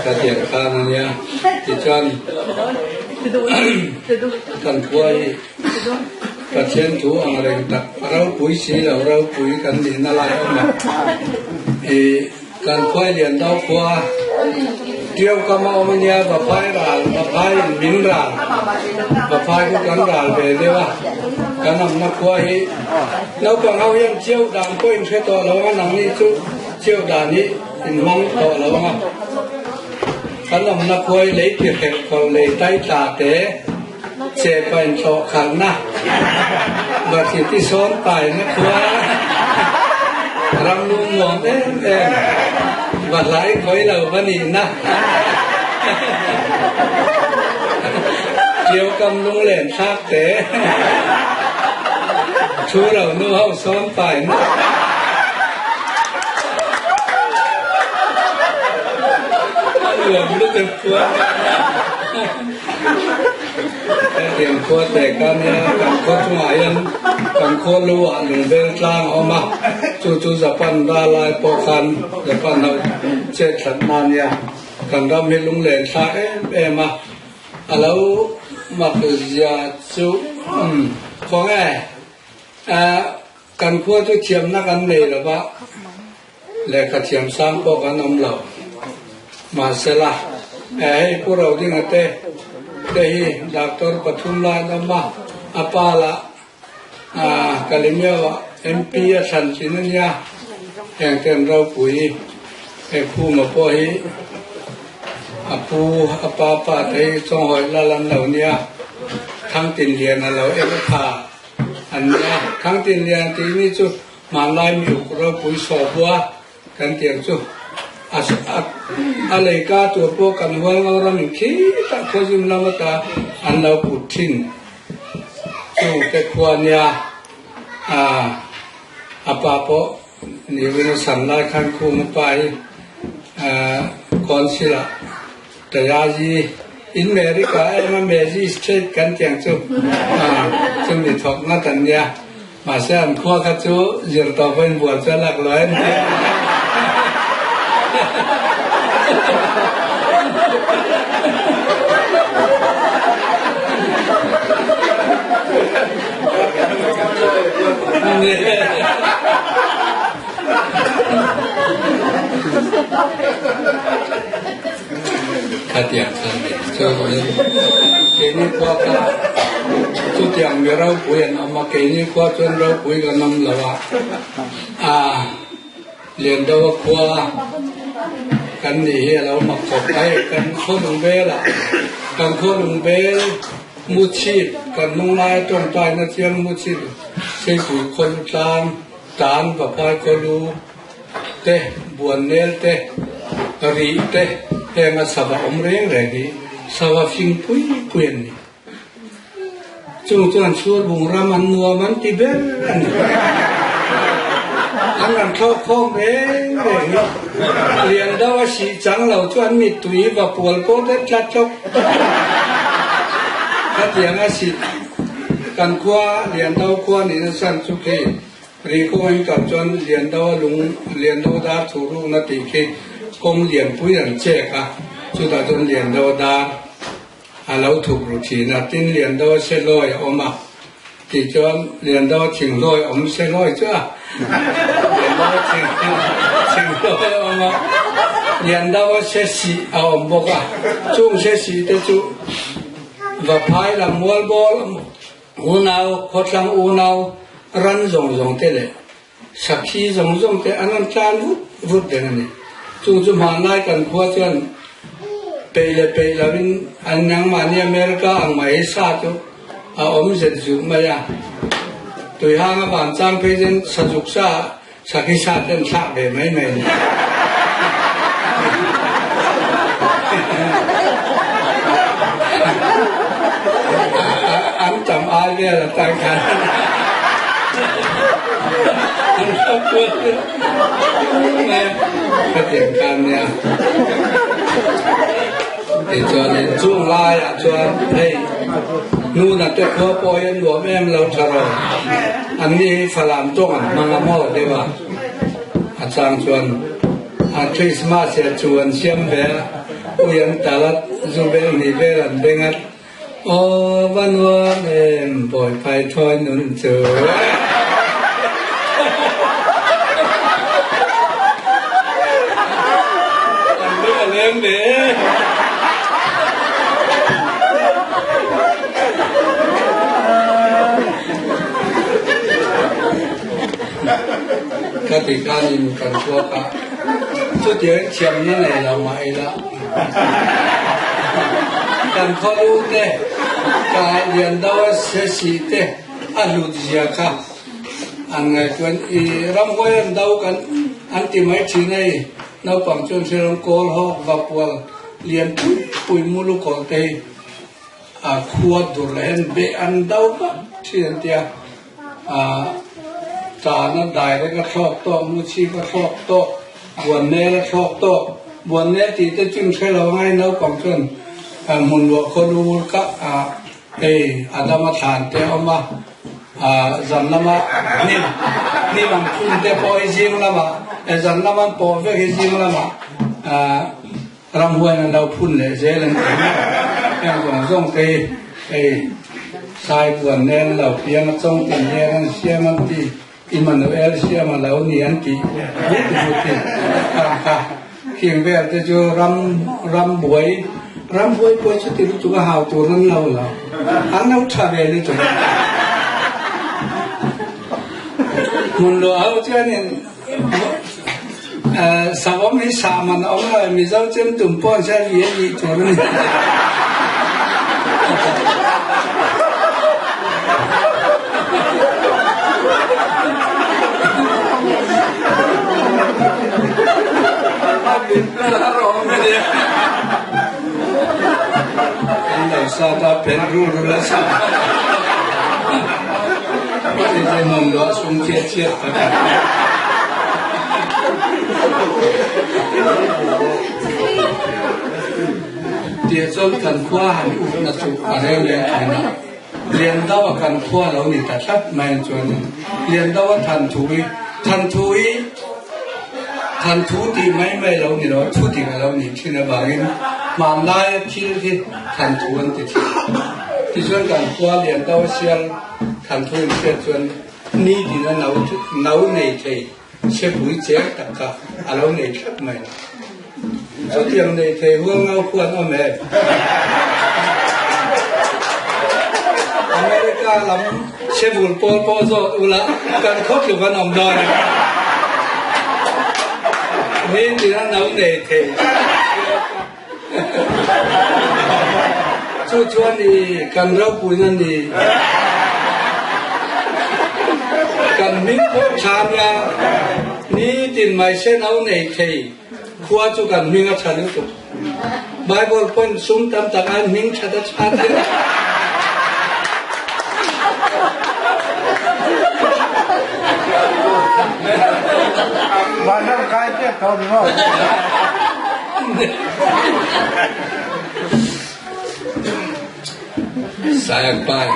Ka tiang khan a nia. Tichuan kan khua hi Pathian thu ang reng tak ropui si lo ropui kan nihna lai awm a. I kan khua lian deuh khua Tiau kam a awm a nia Vaphai ral Vaphai in min ral Vaphai chu kan ral ve deuh a kan awmna khua hi naupang ho hian Tiau dan pawh in hre tawh lo ang a nangni chu Tiau dan hi in hmang tawh lo ang a kan awmna khua hi lei ti hrelh kawr lei tai tla te Che pain hlawh khalhna Vathi ti sawn paina khua ram lung nuam em em va hlai khawi lo va nihna Ṭio kam lunglen thlak te Thu lo nu ho sawn paina Nuam lutuk khua. Hetiang khua te ka nia, kan khaw chungah hian kan khaw lu ah lungvel tlang a awm a, chu chu Japan ra lai pawh khan Japan ho chet hlat na nia, kan ram hi lunglen thlak em em a, a lo mak zia chu umm khawnge kan khua chu thiamna kan nei lo va. Lehkha thiam sang pawh kan awm lo. Mahsela, hei Pu Rodinga te te hi doctor pathum lai an awm a, a pa lah Kalemyo ah MP a thlan thin a nia, heng te an ropui. He Khuma pawh hi a pu, a pa pa te hi Chawnghawi lal an lo nia, Thangtinliana lo en a tha an nia. Thangtinlian tih ni chu Hmanlai mi uk ropui sawhbua kan ti ang chu. A leika tur pawh kan hual ngo ram in khitah khawzim lam ata an lo put thin. Chung te khua nia a pa pawh niwin a san lai khan khum a pa hi council ah Tayazi in America em a magistrate kan ti ang chu chumi thawk ngat an nia. Mahse an khua kha chu zir tawh pawhin bual chu a lak lo em ti. Khatiang khan ni chuan keini khua kha chutiang mi ropui an awm a, keini khua chuan ropui kan awm lo a, a Liandoa khua kan nih hi a lo mak khawp mai, kan khaw lung velah kan khaw lung vel mu chhip kan hnung laia tawngtaina chiang mu chhip Seipui khaw lu tlang tan Vaphai khaw lu te, buannel te, rih te henga sava awm reng reng hi sava fing pui pui an ni. Chung chuan chhurbung ram an nuam an ti ber a ni. An rawn thlawk khawm reng reng hi lian deuh a sih chang lo chu an mittui va pual pawh te tlat tlawk. Khatiang a sih kan khua lian deuh khua nihna chan chu khi Ri kawng in kal chuan Liando a lung Liando dar thu rukna tih khi kawng lianpui an chek a, chutah chuan Liando dar a lo thuk ru thin a, tin Liando a se lawi a awm a tih chuan Liando a thinghlawi awm se lawi chu a Liando a thing thinghlawi a awm a, Liando a se sih a awm bawk a, chung se sih te chu Vaphai lam mualbawl Unau, khawtlang unau, ran zawng zawng te leh sakhi zawng zawng te an rawn tlan vut vut reng a ni. Chu chu hmanlai kan khua chuan peih leh peih lovin an nangmahni America ang mai hi sa chu a awm zet zut mai a. Tuihang a van chang phei chuan sazuk sa Sakhi sa te an thlah ve mai mai ni. An tam ai vel a tai khan. An thlah kual mai. Khatiang khan nia. Tichuanin chung laiah chuan hei Nuna te khua pawh hi a nuam em lo tha rawh. Anni hi Falam tawng an hmang a maw deuh a, a chang chuan a Christmas ah chu an siam ve a, ui an tal a, zu beng hnih vel an beng a, Aw va nuam em Bawipai thawi nun chu. An beng a leng ve e. Ka ti khanin kan chhuak a, chutiang thiamna nei lo mah ila kan khawlu te, ka lian deuh a se sih te a hlut zia kha an ngaihtuah i ramhuai an do kan an ti mai thin a i naupang chuan hre ram kawl hawk vapual lian pui pui mulu kawl te hi a khua dur leh hian beh an do vak thin an tia. Tana direct a thlawk tawk, Muchhip a thlawk tawk, Buannel a thlawk tawk. Buannel tih te chu hre lo angai naupang chuan hmun luah khaw lu kah hei Adama thlan te a awm a, zan lama hnim hnim an phun te pawh hi zing lamah zan lama an pawh vek hi zing lamah Ramhuain an lo phun leh zel an ti mai. Heng zawng zawng te hi hei Saibuan nen lo piang a chawng tin nen an siam an ti, Immanuel siam a lo ni an ti vut vut hi khang kha. Khing vel te chu ram ram buai ram buai pawh chuti lutuk a hau tur an lo lo an lo tha ve lutuk. Hmun luah ho chuanin Savawm hi sah man a awm lo e, Mizo chem tum pawh an hriat vi a nih tur a ni. An lo sat a, pen ru ru la sat. Nuam lo a sum chiat chiat tak a. Tia chuan kan khua han upna chu a reu leng thin a. Liandaua kan khua lo ni ta tlat mai ang chuan Liandaua than thu hi than thu hi than thu tih mai mai lo ni lo thu dik a lo ni thin avangin hmanlaia thil hi than thu an ti thin. Tichuan kan khua Liandaua sial than thu inhriat chuan Ni dina no no nei thei chhepui cheng tak kha a lo nei thlap mai. Chutiang nei thei huang ngau khuan awm e. America lam chhebul pawl pawh zawt ula kan khaw tluk an awm dawn e. Ni dina no nei thei Chu chuan i kan ropuina ni kan hming pawh tha nia, nitin mai se no nei thei khua chu kan hming a tha lutuk. Bible pawhin sum tam tak aiin hming that a tha thei. Vanram kai pek tho ni maw? Sayak pai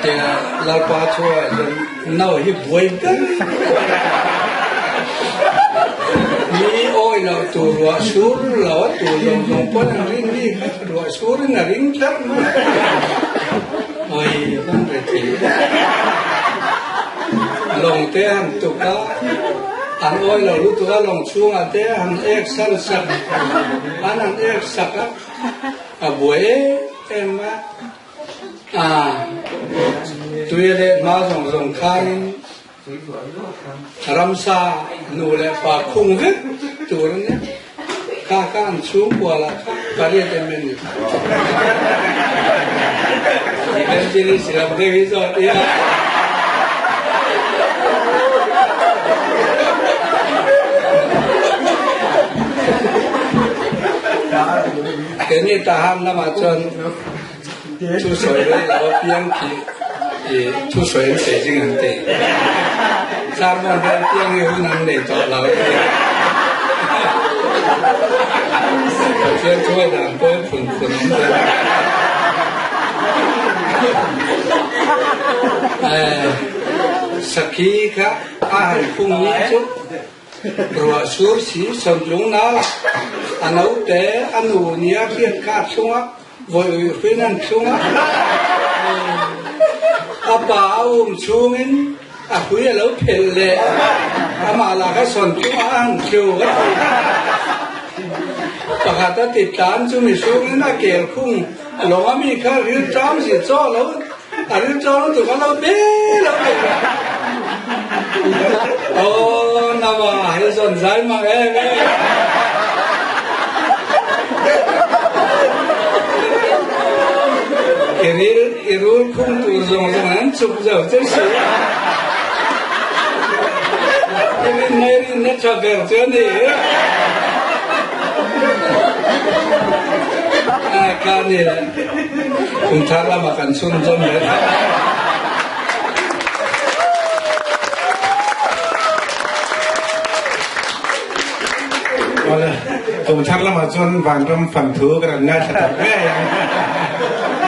tia Lalpa thu ah chuan no hi buai ber mi awi lo tur ruah sur lo a tur zawng zawng pawn an rin mi kha ruah sur in a ring tlat mai awi a van re thei lawng te han tuk a an awi lo lutuk a lawng chhungah te han ek san sak an han ek sak a a buai em em a a tui a leh hma zawng zawng khanin Ramsa nu leh pa khung vek tur a nia. Kha kha an chhungkua lah kha pariat em em ni. Evangelist lam deuh hi zawt ila. Keini Tahan lamah chuan Thusawi rei lo apiang khi i thusawi an sawi zing an ti. Sermon rei apiang hi hun an nei tawh lo a ti. Pathian thuai dan pawh hi phun phun awm zel a. Sakhi kha a han phung ni chu ruah sur si sawmtlung nal a naute a nu nia hriat kha a thlung a, vawi uihrin an thlung a, a pa a um chhungin a hrui a lo phelh leh amah lah kha sawntlung a han thluk a. Pakhat a ti tlan chu mihringin a kel khung lawng a mi kha ril ṭam si chaw lo a ril ṭam lutuk a lo be lo be. Aw nama hei zawn zai mang em e. I ril i rul khung tur zawng zawng an chuk zo che si. I rin mai rin na tha ber chu a ni. Ka ni kum thar lama kan chhun zawm leh. Kum thar lamah chuan vanram fan thu ka rawn ngaithla tak ngei ang.